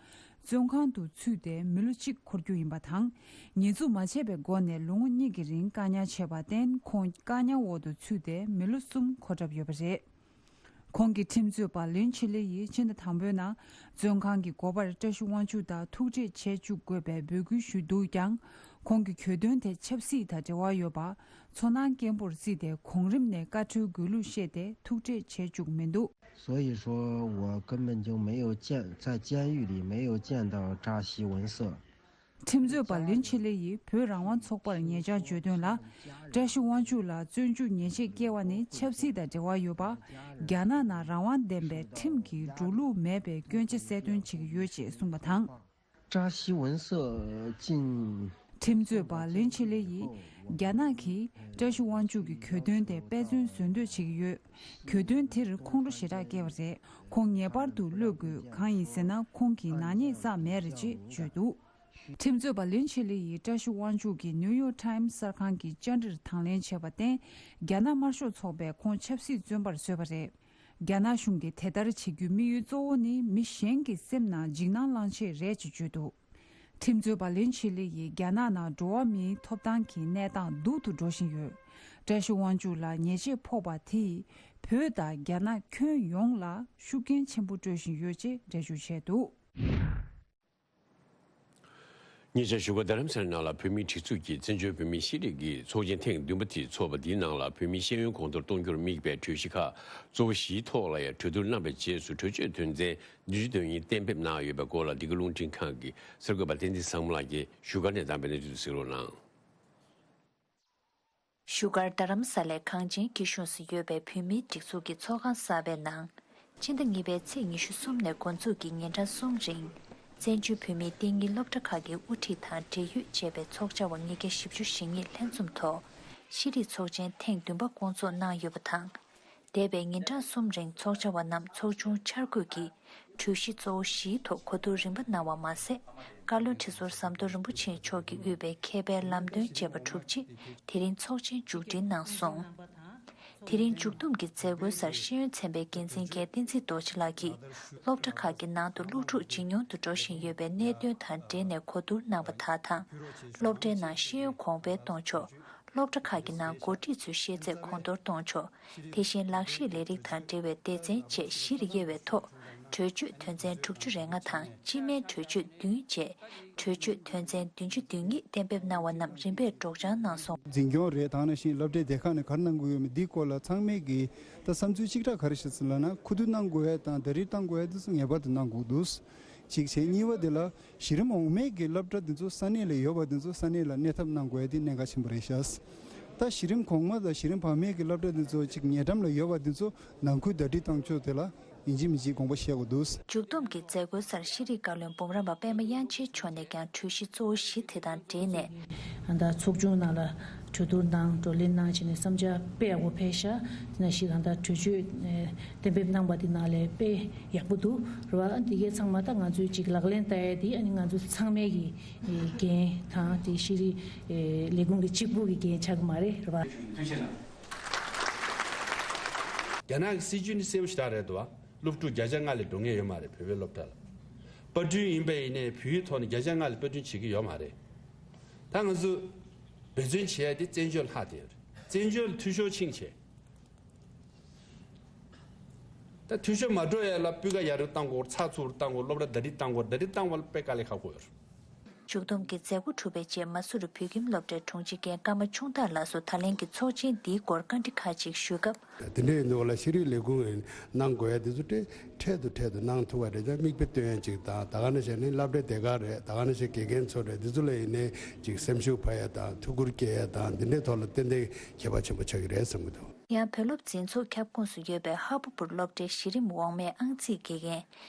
བཙོན་ཁང་དུ་ཚུད་དེ་མི་ལོ་གཅིག་འཁོར་རྒྱུ་ཡིན་པ་དང་། ཉེས་འཛུགས་མ་བྱས་པའི་སྒོ་ནས་ལོ་ངོ་གཉིས་ཀྱི་རིང་བཀག་ཉར་བྱས་པར་བརྟེན། ཁོང་བཀག་ཉར་འོག་ཏུ་ཚུད་དེ་མི་ལོ་གསུམ་འཁོར་གྲབས་ཡོད་པ་རེད། ཁོང་གི་ཁྲིམས་རྩོད་པ་ལིན་ཆི་ལི་ཡིས་ཕྱི་ཟླ་དང་པོའི་ནང་བཙོན་ཁང་གི་སྒོ་པར་བཀྲ་ཤིས་དབང་ཕྱུག་དང་ཐུག་འཕྲད་བྱེད་བཅུག་དགོས་པའི་འབོད་སྐུལ་ཞུས་འདུག་ཀྱང་། ཁོང་གི་གྱོད་དོན་དེ་ཆབ་སྲིད་དང་འབྲེལ་བ་ཡོད་པ། ཚོར་སྣང་སྐྱེན་པོར་བརྩིས་ཏེ་གོང་རིམ་ནས་བཀའ་འཁྲོལ་དགོས་ལུགས་བཤད་དེ་ཐུག་འཕྲད་བྱེད་བཅུག་མི་འདུག 所以说，我根本就没有见，在监狱里没有见到扎西文色。 ཁྲིམས་རྩོད་པ་ལིན་ཆི་ལི་ཡིས་བོད་རང་དབང་ཚོགས་པར་ཉེ་ཆར་བརྗོད་དོན་ལ། བཀྲ་ཤིས་དབང་ཕྱུག་ལ་བཙོན་འཇུག་ཉེས་ཆད་བཀལ་བ་ནི་ཆབ་སྲིད་དང་འབྲེལ་བ་ཡོད་པ། རྒྱ་ནག་ནང་རང་དབང་ལྡན་པའི་ཁྲིམས་ཀྱི་འགྲོ་ལུགས་མེད་པའི་སྐྱོན་ཆ་གསལ་སྟོན་བྱེད་ཀྱི་ཡོད་ཅེས་གསུངས་པ་དང་། 扎西文色进 ཁྲིམས་རྩོད་པ་ལིན་ཆི་ལི་ཡིས། རྒྱ་ནག་གིས་བཀྲ་ཤིས་དབང་ཕྱུག་གི་གྱོད་དོན་དེ་དཔེ་མཚོན་བཟོ་འདོད་བྱེད་ཀྱི་ཡོད། གྱོད་དོན་དེར་ཁོང་ཁྲོ་ཞེ་དྲག་སྐྱེས་པ་རེད། ཁོང་ངེས་པར་དུ་གློད་དགོས། གང་ཡིན་ཟེར་ན། ཁོང་གིས་ནག་ཉེས་བསགས་མེད་རེད་ཅེས་བརྗོད་འདུག་ཁྲིམས་རྩོད་པ་ལིན་ཆི་ལི་ཡིས་བཀྲ་ཤིས་དབང་ཕྱུག་གིས་ནིའུ་ཡོག་ཊའིམ་གསར་ཁང་གི་བཅར་འདྲིར་དང་ལེན་བྱས་པར་བརྟེན། རྒྱ་ནག་དམར་ཤོག་ཚོགས་པས་ཁོང་ཆབ་སྲིད་བཙོན་པར་བཟོས་པ་རེད། རྒྱ་ནག་གཞུང་གིས་དེ་ལྟར་བྱེད་རྒྱུའི་དམིགས་ཡུལ་གཙོ་བོ་ནི་མི་གཞན་གྱི་སེམས་ནང་འཇིགས་སྣང་བསླང་ཆེད་རེད་ཅེས་བརྗོད་འདུག་ཁྲིམས་རྩོད་པ་ལིན་ཆི་ལི་ཡིས། རྒྱ་ནག་ནང་འགྲོ་བ་མིའི་ཐོབ་ཐང་གི་གནས་སྟངས་སྡུག་ཏུ་འགྲོ་བཞིན་ཡོད། བཀྲ་ཤིས་དབང་ཕྱུག་ལ་ཉེས་ཆད་ཕོག་པ་དེས། བོད་དང་རྒྱ་ནག་ཁྱོན་ཡོངས་ལ་ཤུགས་རྐྱེན་ཆེན་པོ་སྤྲོད་བཞིན་ཡོད་ཅེས་འགྲེལ་བརྗོད་བྱས་འདུག་ཉེ་ཆར་བཞུགས་སྒར་རྡ་རམ་ས་ལའི་ནང་ལ་བོད་མིའི་སྒྲིག་འཛུགས་ཀྱི་བཙན་བྱོལ་བོད་མིའི་ཤེས་རིག་གི་ཚོགས་ཆེན་ཐེངས་བདུན་པ་དེ་འཚོགས་པ་འདིའི་ནང་ལ། བོད་མིའི་ཤེས་ཡོན་གོང་མཐོར་གཏོང་རྒྱུར་དམིགས་པའི་གྲོས་གཞི་ཁག་གཙོ་བོ་བཞིའི་ཐོག་ལ་ཡང་གྲོས་བསྡུར་གནང་བའི་རྗེས་སུ། གྲོས་ཆོད་དོན་ཚན་བདུན་ཅུ་དོན་གཉིས་གཏན་འབེབས་གནང་ཡོད་པའི་སྐོར་ལ། འདི་ག་རླུང་འཕྲིན་ཁང་གི་གསར་འགོད་པ་བསྟན་འཛིན་བཟང་མོ་ལགས་ཀྱིས་བཞུགས་སྒར་ནས་བདམས་པའི་གནས་ཚུལ་དུ་གཟིགས་རོགས་གནང་། བཞུགས་སྒར་རྡ་རམ་ས་ལའི་གངས་ཅན་སྐྱིད་གཤོངས་སུ་ཡོད་པའི་བོད་མིའི་སྒྲིག་འཛུགས་ཀྱི་ཚོགས་ཁང་གསར་པའི་ནང་། ཕྱི་ཟླ་གཉིས་པའི་ཚེས་ཉི་ཤུ་གསུམ་ནས་འགོ་འཛུགས་ཀྱིས་ཉིན་གྲངས་གསུམ་རིང་། བཙན་བྱོལ་བོད་མིའི་སྟེང་གཉིས་སློབ་གྲྭ་ཁག་གི་དབུ་ཁྲིད་དང་འབྲེལ་ཡོད་བཅས་པའི་ཚོགས་བཅར་བ་ཉིས་བརྒྱ་བཞི་བཅུ་ཞེ་གཉིས་ལྷན་འཛོམས་ཐོག་ཤེས་རིག་ཚོགས་ཆེན་ཐེངས་བདུན་པ་སྐོང་ཚོགས་གནང་ཡོད་པ་དང་། འདས་པའི་ཉིན་གྲངས་གསུམ་རིང་ཚོགས་བཅར་བ་རྣམས་ཚོགས་ཆུང་འཆར་འགོད་ཀྱིས་གྲོས་གཞི་གཙོ་བོ་བཞིའི་ཐོག་གོ་བསྡུར་རིམ་པ་གནང་བ་མ་ཟད། བཀའ་བློན་ཁྲི་ཟུར་ཟམ་གདོང་རིན་པོ་ཆེ་མཆོག་གིས་དབུས་པའི་མཁས་པའི་ལམ་སྟོན་བཅས་པ་གྲུབ་རྗེས། དེ་རིང་ཚོགས་ཆེན་མཇུག་སྒྲིལ་གནང་སོང་། དེ་རིང་མཇུག་བསྡོམས་ཀྱི་མཛད་སྒོའི་སར་ཤེས་ཡོན་ཚན་པའི་འགན་འཛིན་མཁན་བསྟན་འཛིན་རྡོ་རྗེ་ལགས་ཀྱིས། སློབ་གྲྭ་ཁག་གི་ནང་དུ་སློབ་ཕྲུག་ཇེ་ཉུང་དུ་འགྲོ་བཞིན་ཡོད་པའི་གནད་དོན་དང་འབྲེལ་ནས་གོ་བསྡུར་གནང་བ་དག་དང་། སློབ་གྲྭའི་ནང་ཤེས་ཡོན་གོང་འཕེལ་གཏོང་ཕྱོགས། སློབ་གྲྭ་ཁག་གི་ནང་འགོ་ཁྲིད་ཚོའི་ཤེས་ཚད་གོང་མཐོར་གཏོང་ཕྱོགས། དེ་བཞིན་ལག་ཤེས་ལས་རིགས་དང་འབྲེལ་བའི་སྡེ་ཚན་བཅས་གཞིར་དབྱེ་བའི་ཐོག་གྲོས་ཆོད་དོན་ཚན་དྲུག་ཅུ་རེ་ལྔ་དང་སྤྱི་སྨན་གྲོས་ཆོད་བདུན་བཅས་གྲོས་ཆོད་དོན་ཚན་བདུན་ཅུ་དོན་གཉིས་གཏན་འབེབས་གནང་བ་རྣམས་རིམ་པས་སྒྲོག་སྦྱང་གནང་སོང་། འཛིན་སྐྱོང་རེད། ད་ག་ནང་བཞིན་སློབ་གྲྭའི་སྡེ་ཁག་ནས་ག་རེ་གནང་དགོས་ཡོད་མེད་འདིའི་སྐོར་ལ་ཚང་མས་ཀྱིས་ད་བསམ་ཚུལ་གཅིག་ཁྲ་ག་རེ་བཤད་ཟིན་ལབ་ན། ཁུ་བསྡུ་གནང་དགོས་ཡ་དང་ཟླ་སྒྲིལ་གཏང་དགོས་ཡ་འདི་ཚོ་ངེས་པར་དུ་གནང་དགོས་འདུག་གཅིག་བྱས། གཉིས་པ་དེ་ལ། གཞི་རིམ་འོག་མའི་གི་སློབ་གྲྭ་འདི་ཚོ་ས་གནས་ལ་ཡོད་པ་འདི་ཚོ་ས་གནས་ལ་གནས་ཐབས་གནང་དགོས་ཡ་དེ་གནད་འགག་ཆེན་པོ་རེད་ཤག་ད་གཞི་རིམ་གོང་མ་དང་གཞི་རིམ་བར་མའི་གི་སློབ་གྲྭ་འདི་ཚོ་ཅིག་ཉེ་འགྲམ་ལ་ཡོད་པ་འདི་ཚོ་ནང་ཁུལ་ཟླ་སྒྲིལ་བཏང་ཕྱོགས་དེ་ལ་ཡིན་གཅིག་མིན་གཅིག་དགོངས་པ་བཞེས་དགོས་འདུག་མཇུག་བསྡོམས་ཀྱི་མཛད་སྒོའི་སར་ཤེས་རིག་བཀའ་བློན་འབུམ་རམས་པ་པད་མ་དབྱངས་ཅན་མཆོག་ནས་ཀྱང་གྲོས་གཞི་གཙོ་བོ་བཞི་དེ་དང་འབྲེལ་ནས། ད་ལྟ་ཚོགས་ཆུང་ནང་ལ་གྲོས་བསྡུར་གནང་བགྲོ་གླེང་གནང་བྱས་ནས་བསམ་འཆར་སྤེལ་ཡག་པོ་ཕེབས་ཤག་དེ་ནང་བཞིན་ད་ལྟ་གྲོས་ཆོད་གཏན་འབེབས་གནང་བ་དེ་ནང་ལས་དཔེ་ཡག་པོ་འདུག་རེད་བ། འདི་གའི་ཚང་མ་ད་ང་ཚོས་ཅིག་ལག་ལེན་བསྟར་ཡ་དེ་ཨ་ནི་ང་ཚོ་ཚང་མའི་གི་འགན་དང་དེ་ཤེས་རིག་ལས་ཁུངས་ཀྱི་གཅིག་པུ་གི་འགན་ཆགས་ཀྱི་མ་རེད། རེད་བ། རྒྱ་ནག་གི་སྲིད་ཇུས་ནི་གསལ་པོ་ཞེ་དྲག་རེད་འདུག་བ། སློབ་ཕྲུག་བརྒྱ་ཆ་ལྔ་ལས་འགྲོ་མཁན་ཡོད་མ་རེད། བོད་པའི་སློབ་གྲྭ་ལ། པར་སྐྲུན་ཡིན་པ་ཡིན་ནའི་བོད་ཡིག་ཐོག་ནས་བརྒྱ་ཆ་ལྔ་ལས་པར་སྐྲུན་བྱེད་ཀྱི་ཡོད་མ་རེད། ད་ང་ཚོ་འབད་བརྩོན་བྱེད་ཡ་དེ་བཙན་བྱོལ་ལྷག་བསྡད་ཡོད་རེད། བཙན་བྱོལ་འཐུས་ཤོར་ཕྱིན་བྱས། ད་འཐུས་ཤོར་མ་འགྲོ་ཡ་ལ་སྤུས་ཀ་ཡག་རུ་བཏང་དགོས། ཚགས་ཚུད་རུ་བཏང་དགོས། སློབ་གྲྭ་ཟླ་སྒྲིལ་བཏང་དགོས། ཟླ་སྒྲིལ་བཏང་བ་ལ་དཔེ་དཀའ་ལས་ཁག་པོ་ཡོད་རེད། མཇུག་བསྡོམས་ཀྱི་མཛད་སྒོ་གྲུབ་པའི་རྗེས་མ་སུ་རི་བོད་ཁྱིམ་སློབ་གྲྭའི་དྲུང་ཆེ་མཁན་ཀརྨ་ཆུང་བདག་ལགས་སུ་ད་ལན་གྱི་ཚོགས་ཆེན་འདིའི་སྐོར་བཀའ་འདྲི་ཁག་ཅིག་ཞུས་སྐབས། དེ་འདྲ་ཡིན་དུས་ལ་ཤེས་རིག་ལས་ཁུངས་གནང་དགོས་ཡ་དེ་ཚོ་ཏེ་འཕྲལ་དུ་འཕྲལ་དུ་གནང་ཐུབ་པ་རེད། ད་མིག་དཔེ་སྟོན་ཡ་ཅིག་དང་། ད་ག་ནང་བཞིན་ནི་སློབ་གྲྭའི་སྡེ་ཁག་རེད། ད་ག་ནང་བཞིན་དགེ་རྒན་ཚོ་རེད། དེ་ཚོ་ལ་ཡིན་ནའི་ཅིག་སེམས་ཤུགས་འཕར་ཡ་དང་ཐུགས་ཁུར་སྐྱེ་ཡ་དང་འདི་འདྲའི་ཐོག་ལ་ཏན་ཏན་ཁྱད་པར་ཆེན་པོ་ཆགས་ཀྱི་རེད་བསམ་གྱི་འདུག་ཡང་བོད་སློབ་འཛིན་ཚོགས་ཁྱབ་ཁོངས་སུ་ཡོད་པའི་ཧ་པ་པུར་སློབ་གྲྭའི་གཞི་རིམ་འོག་མའི་ཨང་རྩིས་དགེ་རྒན།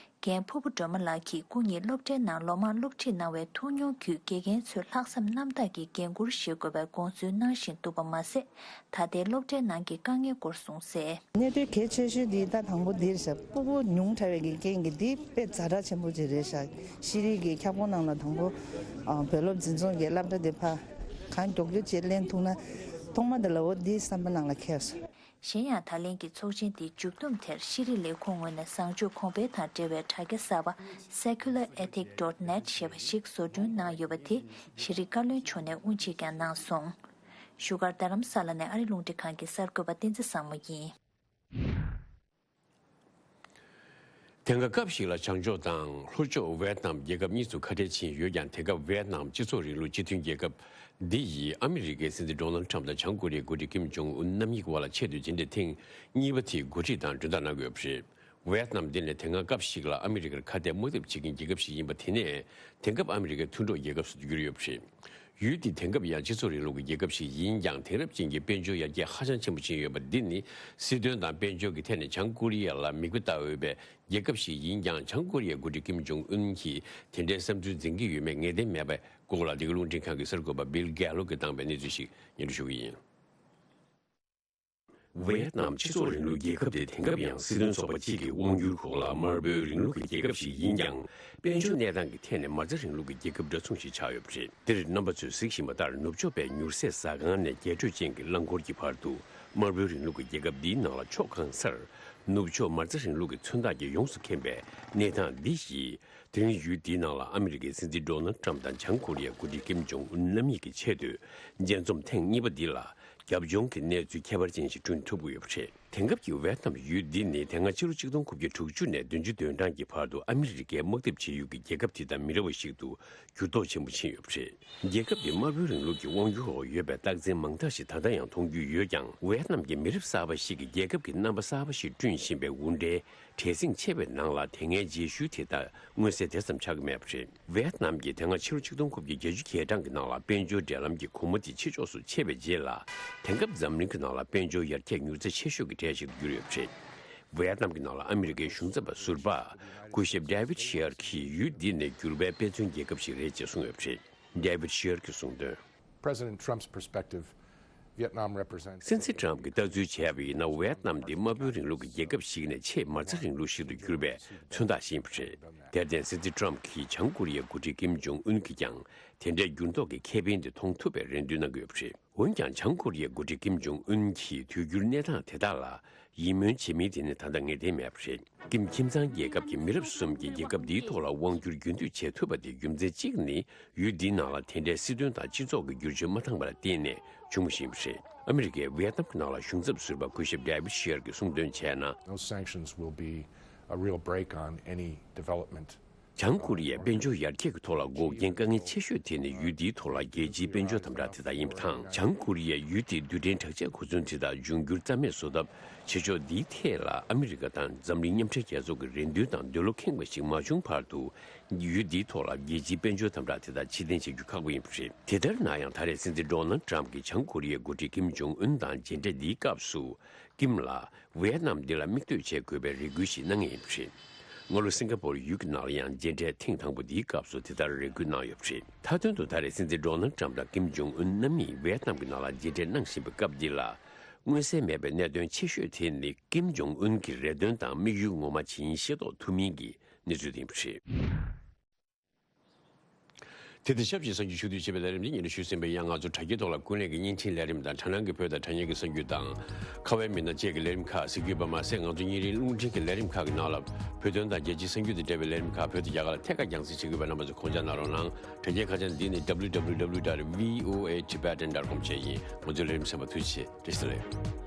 རྒན་ཕུར་བུ་སྒྲོལ་མ་ལགས་ཀྱིས་སྐུ་ཉིད་སློབ་གྲྭའི་ནང་ལོ་མང་སློབ་ཁྲིད་གནང་བའི་ཐུགས་མྱོང་བརྒྱུད། དགེ་རྒན་ཚོས་ལྷག་བསམ་རྣམ་དག་གིས་འགན་འཁུར་བཞེས་དགོས་པའི་དགོངས་ཚུལ་གནང་བཞིན་འདུག་པ་མ་ཟད། ད་ལྟའི་སློབ་གྲྭའི་ནང་གི་དཀའ་ངལ་སྐོར་གསུངས་གསལ། གནད་དོན་གལ་ཆེ་ཤོས་འདི་ད་དང་པོ་འདི་རེད་ཤག་ཕྲུ་གུ་ཉུང་དྲགས་པའི་གི་རྐྱེན་གྱིས་འདི་དཔེ་ཛ་དྲག་ཆེན་པོ་ཅིག་རེད་ཤག་ཤེས་རིག་གི་ཁྱབ་ཁོངས་ནང་ལ་དང་པོ་ཨ་བོད་སློབ་འཛིན་ཚོགས་ཀྱི་སློབ་གྲྭ་འདི་ཕར་གང་མགྱོགས་མགྱོགས་ཅིག་ལེན་ཐུབ་ན། ཐོག་མ་འདི་ལ་འོ་འདི་བསམ་པ་ནང་ལ་འཁྱེར་སོང་། གཞན་ཡང་། ད་ལན་གྱི་ཚོགས་ཆེན་དེའི་མཇུག་བསྡོམས་དེར་ཤེས་རིག་ལས་ཁུངས་ངོས་ནས་བཟང་སྤྱོད་གོང་འཕེལ་དང་འབྲེལ་བའི་དྲ་རྒྱ་གསར་པ་Secular Ethic dot net ཞེས་པ་ཞིག་བཟོ་སྐྲུན་གནང་ཡོད་པ་དེ་ཤེས་རིག་བཀའ་བློན་མཆོག་ནས་དབུ་འབྱེད་ཀྱང་གནང་སོང་། བཞུགས་སྒར་རྡ་རམ་ས་ལ་ནས་ཨ་རི་རླུང་འཕྲིན་ཁང་གི་གསར་འགོད་པ་བསྟན་འཛིན་བཟང་མོ་ཡིན། དེང་སྐབས་སྐབས་ཤིག་ལ་བྱང་ཕྱོགས་དང་ལྷོ་ཕྱོགས་ཝེ་ཏི་ནམ་རྒྱལ་ཁབ་གཉིས་སུ་ཁ་བྲལ་ཕྱིན་ཡོད་ཀྱང་དེང་སྐབས་ཝེ་ཏི་ནམ་སྤྱི་ཚོགས་རིང་ལུགས་སྤྱི་མཐུན་རྒྱལ་ཁབ་འདི་ཡིས་ཨ་མི་རི་ཀའི་སྲིད་འཛིན་ཌོ་ནལ་ཊམ་དང་བྱང་ཀོ་རི་ཡའི་འགོ་ཁྲིད་ཀིམ་ཇོང་ཨུན་རྣམ་གཉིས་ཀྱི་བར་ལ་ཆེད་དུ་མཇལ་འཕྲད་ཐེངས་གཉིས་པ་དེའི་འགོ་ཁྲིད་དང་མཇུག་བསྒྲིལ་གནང་དགོས་པ་རེད། ཝེ་ཏི་ནམ་འདི་ནི་དེ་སྔ་སྐབས་ཤིག་ལ་ཨ་མི་རི་ཀར་ཁ་གཏད་དམག་འཐབ་བྱེད་མཁན་རྒྱལ་ཁབ་ཞིག་ཡིན་པ་དེ་ནས་དེང་སྐབས་ཨ་མི་རི་ཀའི་མཐུན་གྲོགས་རྒྱལ་ཁབ་སུ་གྱུར་ཡོད་པ་རེད། ཡུལ་འདི་དེང་སྐབས་ཡང་སྤྱི་ཚོགས་རིང་ལུགས་ཀྱི་རྒྱལ་ཁབ་ཞིག་ཡིན་ཀྱང་དེང་རབས་ཅན་གྱི་དཔལ་འབྱོར་ཡར་རྒྱས་ཧ་ཅང་ཆེན་པོ་ཕྱིན་ཡོད་པ་འདི་ནི་སྲིད་དོན་དང་དཔལ་འབྱོར་གྱི་ཐད་ནས་བྱང་ཀོ་རི་ཡ་ལ་མིག་དཔེ་ལྟ་འོས་པའི་རྒྱལ་ཁབ་ཞིག་ཡིན་ཀྱང་བྱང་ཀོ་རི་ཡའི་འགོ་ཁྲིད་ཀིམ་ཇོང་ཨུན་གྱིས་དེ་འདྲའི་བསམ་ཚུལ་འཛིན་གྱི་ཡོད་མེད་ངེས་གཏན་མེད་པའི་སྐོར་ལ་འདི་ག་རླུང་འཕྲིན་ཁང་གི་གསར་འགོད་པ་བིལ་གྷེ་ལོ་གིས་བཏང་པའི་གནས་ཚུལ་ཞིག་སྙན་སྒྲོན་ཞུ་གི་ཡིན། ཝེ་ཏི་ནམ་སྤྱི་ཚོགས་རིང་ལུགས་རྒྱལ་ཁབ་དེ་དེང་སྐབས་ཡང་སྲིད་དོན་ཚོགས་པ་གཅིག་གི་དབང་སྒྱུར་འོག་ལ་དམར་པོའི་རིང་ལུགས་ཀྱི་རྒྱལ་ཁབ་ཞིག་ཡིན་ཀྱང་། དཔལ་འབྱོར་གནས་སྟངས་ཀྱི་ཐད་ནས་མ་རྩ་རིང་ལུགས་ཀྱི་རྒྱལ་ཁབ་འདྲ་མཚུངས་ཤིག་ཆགས་ཡོད་པ་རེད། འདིར་རྣམ་པ་ཚོས་གཟིགས་བཞིན་པ་ལྟར་ནུབ་ཕྱོགས་པའི་མྱུར་ཟས་ཟ་ཁང་ནས་རྒྱས་སྤྲོས་ཅན་གྱི་རླངས་འཁོར་གྱི་བར་དུ་དམར་པོའི་རིང་ལུགས་ཀྱི་རྒྱལ་ཁབ་འདིའི་ནང་ལ་ཕྱོགས་གང་སར་ནུབ་ཕྱོགས་མ་རྩ་རིང་ལུགས་ཀྱི་མཚོན་རྟགས་ཀྱིས་ཡོངས་སུ་ཁེངས་པའི་གནས་སྟངས་འདི་ཡིས་དེ་རིང་ཡུལ་འདིའི་ནང་ལ་ཨ་མི་རི་ཀའི་སྲིད་འཛིན་ཌོ་ནལ་ཊམ་དང་བྱང་ཀོ་རི་ཡའི་འགོ་ཁྲིད་ཀིམ་ཇོང་ཨུན་རྣམ་གཉིས་ཀྱི་ཆེད་དུ་མཇལ་འཛོམས་ཐེངས་གཉིས་པ་འདི་ལ། རྒྱབ་ལྗོངས་ཀྱི་གནས་ཚུལ་ཁྱད་པར་ཅན་ཞིག་བསྐྲུན་ཐུབ་ཀྱི་ཡོད་པ་རེད། དེང་སྐབས་ཀྱི་ཝེ་ཏི་ནམ་ཡུལ་འདི་ནི་དེ་སྔ་ཕྱི་ལོ་ཆིག་སྟོང་དགུ་བརྒྱ་དྲུག་ཅུ་ནས་བདུན་ཅུ་དོན་གྲངས་ཀྱི་བར་དུ་ཨ་མི་རི་ཀའི་དམག་འཐབ་བྱེད་ཡུལ་གྱི་རྒྱལ་ཁབ་དེ་དང་མི་འདྲ་བ་ཞིག་ཏུ་འགྱུར་ལྡོག་ཆེན་པོ་ཕྱིན་ཡོད་པ་རེད། རྒྱལ་ཁབ་འདི་དམར་པོའི་རིང་ལུགས་ཀྱི་དབང་སྒྱུར་འོག་ཡོད་པའི་རྟགས་མཚན་མང་དག་ཞིག་ད་ལྟ་ཡང་མཐོང་རྒྱུ་ཡོད་ཀྱང་། ཝེ་ཏི་ནམ་གྱི་མི་རབས་གསར་པ་ཞིག་གིས་རྒྱལ་ཁབ་ཀྱི་རྣམ་པ་གསར་པ་ཞིག་བསྐྲུན་བཞིན་པའི་འུར་སྒྲའི་བྲེལ་ཟིང་ཆེ་བའི་ནང་ལ་དེ་སྔའི་རྗེས་ཤུལ་དེ་དག་མངོན་གསལ་དེ་ཙམ་ཆགས་ཀྱི་མེད་པ་རེད། ཝེ་ཏི་ནམ་གྱིས་དེ་སྔ་ཕྱི་ལོ་ཆིག་སྟོང་དགུ་བརྒྱ་བརྒྱད་ཅུ་གྱ་གྲངས་ཀྱི་ནང་ལ་དཔལ་འབྱོར་འབྲེལ་ལམ་གྱི་གོང་མ་དེ་ཕྱི་ཕྱོགས་སུ་ཆད་པའི་རྗེས་ལ། དེང་སྐབས་འཛམ་གླིང་གི་ནང་ལ་དཔལ་འབྱོར་ཡར་རྒྱས་མྱུར་ཚད་ཆེ་ཤོས་ཀྱི་གྲས་ཤིག་ཏུ་གྱུར་ཡོད་པ་རེད། ཝེ་ཏི་ནམ་གྱི་ནང་ལ་ཨ་མི་རི་ཀའི་གཞུང་ཚབ་པ་ཟུར་པ་སྐུ་ཞབས་David Shear གྱིས་ཡུལ་འདི་ནི་འགྱུར་བའི་དཔེ་མཚོན་རྒྱལ་ཁབ་ཞིག་རེད་ཅེས་གསུངས་ཡོད་པ་རེད། David Shear གྱིས་གསུངས་དོན། President Trump's perspective, Vietnam represents. སྲིད་འཛིན་ཊམ་གྱིས་ལྟ་ཚུལ་བྱས་པ་ཡིན་ན། ཝེ་ཏི་ནམ་འདི་དམར་པོའི་རིང་ལུགས་ཀྱི་རྒྱལ་ཁབ་ཞིག་ནས་ཆེས་མ་རྩ་རིང་ལུགས་ཤིག་ཏུ་གྱུར་པའི་མཚོན་རྟགས་ཤིག་ཡིན་པ་རེད། དེར་བརྟེན་སྲིད་འཛིན་ཊམ་གྱིས་བྱང་ཀོ་རི་ཡའི་འགོ་ཁྲིད་ཀིམ་ཇོང་ཨུན་གྱིས་ཀྱང་དེ་འདྲའི་འགྱུར་ལྡོག་གི་ཁེ་ཕན་དེ་མཐོང་ཐུབ་པའི་རེ་འདུན་གནང་གི་ཡོད་པ་རེད། འོན་ཀྱང་། བྱང་ཀོ་རི་ཡའི་འགོ་ཁྲིད་ཀིམ་ཇོང་ཨུན་གྱིས་དུས་འགྱུར་གནས་སྟངས་དེ་དག་ལ་ཡིད་སྨོན་བྱེད་མིན་དེ་ནི་ད་ལྟ་ངེས་གཏན་མེད་པ་རེད། ཀིམ་ཁྱིམ་ཚང་རྒྱལ་ཁབ་ཀྱི་མི་རབས་གསུམ་གྱིས་རྒྱལ་ཁབ་འདིའི་ཐོག་ལ་དབང་བསྒྱུར་རྒྱུན་མཐུད་བྱེད་ཐུབ་པ་དེ་རྒྱུ་མཚན་གཅིག་ནི། ཡུལ་འདིའི་ནང་ལ་དེ་འདྲའི་སྲིད་དོན་དང་སྤྱི་ཚོགས་ཀྱི་བསྒྱུར་བཅོས་མ་བཏང་བར་བརྟེན་ནས་བྱུང་བ་ཞིག་ཡིན་པ་རེད། ཨ་མི་རི་ཀའི་ཝེ་ཏི་ནམ་གྱི་ནང་ལ་གཞུང་ཚབ་ཟུར་པ་སྐུ་ཞབས་David Shear གྱིས་གསུངས་དོན་བྱས་ན། Those sanctions will be a real brake on any development. བྱང་ཀོ་རི་ཡའི་དཔལ་འབྱོར་ཡར་རྒྱས་ཀྱི་ཐོག་ལ་འགོག་རྐྱེན་དཀའ་ངལ་ཆེ་ཤོས་དེ་ནི་ཡུལ་འདིའི་ཐོག་ལ་རྒྱལ་སྤྱིའི་དཔལ་འབྱོར་དམ་དྲག་དེ་དག་ཡིན་པ་དང་། བྱང་ཀོ་རི་ཡས་ཡུལ་དེའི་རྡུལ་ཕྲན་དྲག་ཆས་གོ་མཚོན་དེ་དག་འབྱུང་འགྱུར་རྩ་མེད་བཟོ་ཐབས་བྱེད་ཕྱོགས་འདིའི་ཐད་ལ་ཨ་མི་རི་ཀ་དང་འཛམ་གླིང་མཉམ་འབྲེལ་རྒྱལ་ཚོགས་ཀྱི་རེ་འདུན་དང་འདོད་བློ་ཁེངས་པ་ཞིག་མ་བྱུང་བར་དུ། ཡུལ་འདིའི་ཐོག་ལ་རྒྱལ་སྤྱིའི་དཔལ་འབྱོར་དམ་དྲག་དེ་དག་ཕྱིར་འཐེན་བྱེད་རྒྱུ་ཁག་པོ་ཡིན་པ་རེད། དེ་ལྟར་ན་ཡང་། ད་རེས་སྲིད་འཛིན་ཌོ་ནལ་ཊམ་གྱིས་བྱང་ཀོ་རི་ཡའི་འགོ་ཁྲིད་ཀིམ་ཇོང་ཨུན་དང་མཇལ་འཕྲད་འདིའི་སྐབས་སུ། ཀིམ་ལ་ཝེ་ཏི་ནམ་འདི་ལ་མིག་ལྟོས་བྱེད་དགོས་པའི་རེ་སྐུལ་ཞིག་གནང་ངེས་ཡིན་པ་རེད། སྔ་ལོ་སིང་ག་པོར་ཡུལ་གྱི་ནང་ལ་ཡང་མཇལ་འཕྲད་ཐེངས་དང་པོ་འདིའི་སྐབས་སུ་དེ་ལྟར་རེ་སྐུལ་གནང་ཡོད་པ་རེད། མཐའ་དོན་དུ་ད་རེས་སྲིད་འཛིན་ཌོ་ནལ་ཊམ་དང་ཀིམ་ཇོང་ཨུན་རྣམ་གཉིས་ཝེ་ཏི་ནམ་གྱི་ནང་ལ་མཇལ་འཕྲད་གནང་བཞིན་པའི་སྐབས་འདི་ལ། མངོན་གསལ་མེད་པའི་གནད་དོན་ཆེ་ཤོས་དེ་ནི་ཀིམ་ཇོང་ཨུན་གྱི་རེ་འདུན་དང་དམིགས་ཡུལ་ངོ་མ་ཇི་ཡིན་ཤེས་རྟོགས་ཐུབ་མིན་གྱི་གནས་ཚུལ་ཡིན་པ་རེད། དེ་དང་ཆབས་ཅིག་གསར་འགྱུར་ཕྱོགས་བསྡུས་བྱས་པའི་ལས་རིམ་འདི་སྙན་སྒྲོན་ཞུས་ཟིན་པ་ཡིན། ང་ཚོ་དྲ་རྒྱའི་ཐོག་ལ་ཀུན་གླེང་གི་བརྙན་འཕྲིན་ལས་རིམ་དང་། དྲ་སྣང་གི་བོད་དང་དྲ་བརྙན་གྱི་གསར་འགྱུར་དང་། ཁ་བའི་མི་སྣ་བཅས་ཀྱི་ལས་རིམ་ཁག་གཟིགས་རྒྱུ་ཡིན་པ་མ་ཟད། ང་ཚོ་ཉིན་རེའི་རླུང་འཕྲིན་གྱི་ལས་རིམ་ཁག་གི་ནང་ལ་བོད་དོན་དང་རྒྱལ་སྤྱིའི་གསར་འགྱུར་དང་འབྲེལ་བའི་ལས་རིམ་ཁག་བོད་དང་རྒྱ་གར་ལ་ཐད་ཀར་རྒྱང་སྲིང་བྱེད་ཀྱི་ཡོད་པ་རྣམ་པ་ཚོས་གོ་རྒྱུ་གནང་རོགས་གནང་། དྲ་རྒྱའི་ཁ་བྱང་འདི་ནི་www dot voatibetan dot com བཅས་ཡིན། ང་ཚོའི་ལས་རིམ་གསན་པར་ཐུགས་རྗེ་ཆེ། བཀྲ་ཤིས་བདེ་ལེགས།